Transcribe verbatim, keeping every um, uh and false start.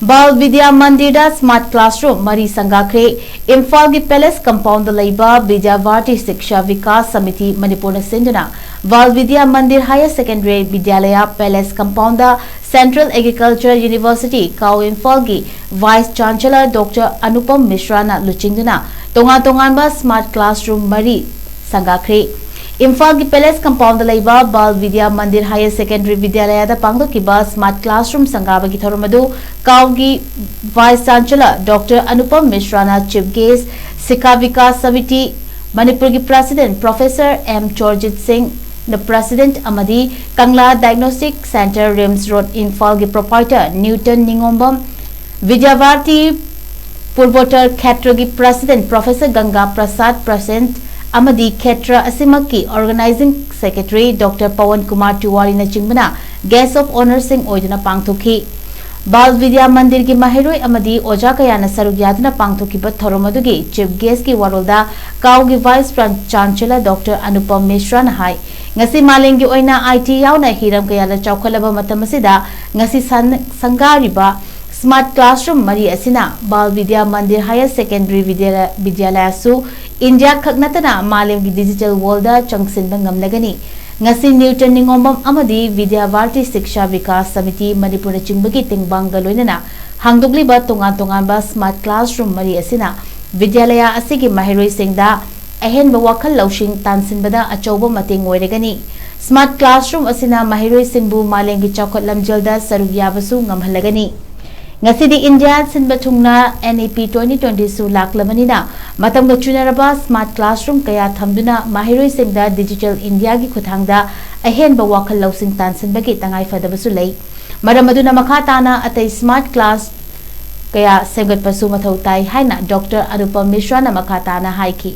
ꯕꯥꯜ ꯕꯤꯗ꯭ꯌꯥ ꯃꯟꯗꯤꯔꯗ smart classroom ꯃꯔꯤ ꯁꯪꯒꯥꯈ꯭ꯔꯦ꯫ ꯏꯝꯐꯥꯜꯒꯤ palace compound ꯂꯩꯕ ꯕꯤꯗ꯭ꯌꯥ ꯚꯥꯔꯇꯤ ꯁꯤꯛꯁꯥ ꯚꯤꯀꯥꯁ ꯁꯃꯤꯇꯤ ꯃꯅꯤꯄꯨꯔꯅ ꯁꯤꯟꯗꯨꯅ Bal Vidya Mandir higher secondary Vidyalaya palace compound central agriculture university CAU ꯏꯝꯐꯥꯜꯒꯤ ꯚꯥꯏꯁ ꯆꯥꯟꯁꯦꯂꯔ ꯗꯣꯛꯇꯔ ꯑꯅꯨꯄꯝ ꯃꯤꯁ꯭ꯔꯥꯅ ꯂꯨꯆꯤꯡꯗꯨꯅ ꯇꯣꯉꯥꯟ ꯇꯣꯉꯥꯟꯕ ꯁ꯭ꯃꯥꯔꯠ ꯀ꯭ꯂꯥꯁꯔꯨꯝ ꯃꯔꯤ ꯁꯪꯒꯥꯈ꯭ꯔꯦ꯫ ꯏꯝꯐꯥꯜꯒꯤ ꯄꯦꯂꯦꯁ ꯀꯝꯄꯥꯎꯟꯗ ꯂꯩꯕ ꯕꯥꯜ ꯕꯤꯗ꯭ꯌꯥ ꯃꯟꯗꯤꯔ ꯍꯥꯌꯔ ꯁꯦꯀꯦꯟꯗꯔꯤ ꯕꯤꯗ꯭ꯌꯥꯂꯌꯥꯗ ꯄꯥꯡꯊꯣꯛꯈꯤꯕ ꯁ꯭ꯃꯥꯔꯠ ꯀ꯭ꯂꯥꯁꯔꯨꯝ ꯁꯪꯒꯥꯕꯒꯤ ꯊꯧꯔꯝ ꯑꯗꯨ ꯀꯥꯎꯒꯤ ꯚꯥꯏꯁ ꯆꯥꯟꯁꯦꯂꯔ ꯗꯣꯛꯇꯔ ꯑꯅꯨꯄꯝ ꯃꯤꯁ꯭ꯔꯥꯅ ꯆꯤꯐ ꯒꯦꯁ, ꯁꯤꯛꯈꯥ ꯚꯤꯀꯥꯁ ꯁꯃꯤꯇꯤ ꯃꯅꯤꯄꯨꯔꯒꯤ ꯄ꯭ꯔꯁꯤꯗꯦꯟꯠ ꯄ꯭ꯔꯣꯐꯦꯁꯔ ꯑꯦꯝ ꯆꯣꯔꯖꯤꯠ ꯁꯤꯡꯅ ꯄ꯭ꯔꯁꯤꯗꯦꯟꯠ ꯑꯃꯗꯤ Kangla diagnostic centre, RIMS road, ꯏꯝꯐꯥꯜꯒꯤ ꯄ꯭ꯔꯣꯄꯥꯏꯇꯔ ꯅ꯭ꯌꯨꯇꯟ ꯅꯤꯉꯣꯝꯕꯝ, ꯕꯤꯗ꯭ꯌꯥꯚꯥꯔꯇꯤ ꯄꯨꯔꯕꯣꯠꯇꯔ ꯈꯦꯇ꯭ꯔꯒꯤ ꯄ꯭ꯔꯁꯤꯗꯦꯟꯠ ꯄ꯭ꯔꯣꯐꯦꯁꯔ ꯒꯪꯒꯥ ꯄ꯭ꯔꯁꯥꯗ ꯄ꯭ꯔꯁꯦꯟ ꯑꯃꯗꯤ ꯈꯦꯇ꯭ꯔ ꯑꯁꯤꯃꯛꯀꯤ organising secretary doctor Pawan Kumar ꯇꯤꯋꯥꯔꯤꯅꯆꯤꯡꯕꯅ ꯒꯦꯁ ꯑꯣꯐ ꯑꯣꯅꯔꯁꯤꯡ ꯑꯣꯏꯗꯨꯅ ꯄꯥꯡꯊꯣꯛꯈꯤ꯫ ꯕꯥꯜ ꯕꯤꯗ꯭ꯌꯥ ꯃꯟꯗꯤꯔꯒꯤ ꯃꯍꯩꯔꯣꯏ ꯑꯃꯗꯤ ꯑꯣꯖꯥ ꯀꯌꯥꯅ ꯁꯔꯨꯛ ꯌꯥꯗꯨꯅ ꯄꯥꯡꯊꯣꯛꯈꯤꯕ ꯊꯧꯔꯝ ꯑꯗꯨꯒꯤ chief ꯒꯦꯁꯀꯤ ꯋꯥꯔꯣꯜꯗ ꯀꯥꯎꯒꯤ vice ꯄ꯭ꯔ-, chancellor doctor Anupam ꯃꯤꯁ꯭ꯔꯥꯅ ꯍꯥꯏ, ꯉꯁꯤ ꯃꯥꯂꯦꯝꯒꯤ ꯑꯣꯏꯅ ꯑꯥꯏ ꯇꯤ ꯌꯥꯎꯅ ꯍꯤꯔꯝ ꯀꯌꯥꯗ ꯆꯥꯎꯈꯠꯂꯕ ꯃꯇꯝ ꯑꯁꯤꯗ ꯉꯁꯤ ꯁꯟ-, ꯁꯪꯒꯥꯔꯤꯕ ꯁ꯭ꯃꯥꯔꯠ ꯀ꯭ꯂꯥꯁꯔꯨꯝ ꯃꯔꯤ ꯑꯁꯤꯅ ꯕꯥꯜ Vidya Mandir higher secondary ꯕꯤꯗ꯭ꯌꯥꯂ-, ꯕꯤꯗ꯭ꯌꯥꯂꯌꯥꯁꯨ India ꯈꯛ ꯅꯠꯇꯅ ꯃꯥꯂꯦꯝꯒꯤ ꯗꯤꯖꯤꯇꯦꯜ ꯋꯥꯔꯜꯗ ꯆꯪꯁꯤꯟꯕ ꯉꯝꯂꯒꯅꯤ꯫ ꯉꯁꯤ ꯅ꯭ꯌꯨꯇꯟ ꯅꯤꯉꯣꯝꯕꯝ ꯑꯃꯗꯤ ꯕꯤꯗ꯭ꯌꯥ ꯚꯥꯔꯇꯤ ꯁꯤꯛꯁꯥ ꯚꯤꯀꯥꯁ ꯁꯃꯤꯇꯤ ꯃꯅꯤꯄꯨꯔꯅꯆꯤꯡꯕꯒꯤ ꯇꯦꯡꯕꯥꯡꯒ ꯂꯣꯏꯅꯅ ꯍꯥꯡꯗꯣꯛꯂꯤꯕ ꯇꯣꯉꯥꯟ ꯇꯣꯉꯥꯟꯕ ꯁ꯭ꯃꯥꯔꯠ ꯀ꯭ꯂꯥꯁꯔꯨꯝ ꯃꯔꯤ ꯑꯁꯤꯅ ꯕꯤꯗ꯭ꯌꯥꯂꯌꯥ ꯑꯁꯤꯒꯤ ꯃꯍꯩꯔꯣꯏꯁꯤꯡꯗ ꯑꯍꯦꯟꯕ ꯋꯥꯈꯜ ꯂꯧꯁꯤꯡ ꯇꯥꯟꯁꯤꯟꯕꯗ ꯑꯆꯧꯕ ꯃꯇꯦꯡ ꯑꯣꯏꯔꯒꯅꯤ꯫ ꯁ꯭ꯃꯥꯔꯠ ꯀ꯭ꯂꯥꯁꯔꯨꯝ ꯑꯁꯤꯅ ꯃꯍꯩꯔꯣꯏꯁꯤꯡꯕꯨ ꯃꯥꯂꯦꯝꯒꯤ ꯆꯥꯎꯈꯠ ꯂꯝꯖꯦꯜꯗ ꯁꯔꯨꯛ ꯌꯥꯕꯁꯨ ꯉꯝꯍꯜꯂꯒꯅꯤ꯫ ꯉꯁꯤꯗꯤ ꯏꯟꯗꯤꯌꯥ ꯁꯤꯟꯕ ꯊꯨꯡꯅ N E P twenty twenty ꯁꯨ ꯂꯥꯛꯂꯕꯅꯤꯅ ꯃꯇꯝꯒ ꯆꯨꯅꯔꯕ ꯁ꯭ꯃꯥꯔꯠ ꯀ꯭ꯂꯥꯁꯔꯨꯝ ꯀꯌꯥ ꯊꯝꯗꯨꯅ ꯃꯍꯩꯔꯣꯏꯁꯤꯡꯗ ꯗꯤꯖꯤꯇꯦꯜ ꯏꯟꯗꯤꯌꯥꯒꯤ ꯈꯨꯠꯊꯥꯡꯗ ꯑꯍꯦꯟꯕ ꯋꯥꯈꯜ ꯂꯧꯁꯤꯡ ꯇꯥꯟꯁꯤꯟꯕꯒꯤ ꯇꯉꯥꯏꯐꯗꯕꯁꯨ ꯂꯩ꯫ ꯃꯔꯝ ꯑꯗꯨꯅ ꯃꯈꯥ ꯇꯥꯅ ꯑꯇꯩ ꯁ꯭ꯃꯥꯔꯠ ꯀ꯭ꯂꯥꯁ ꯀꯌꯥ ꯁꯦꯝꯒꯠꯄꯁꯨ ꯃꯊꯧ ꯇꯥꯏ ꯍꯥꯏꯅ ꯗꯣꯛꯇꯔ ꯑꯅꯨꯄꯝ ꯃꯤꯁ꯭ꯔꯥꯅ ꯃꯈꯥ ꯇꯥꯅ ꯍꯥꯏꯈꯤ꯫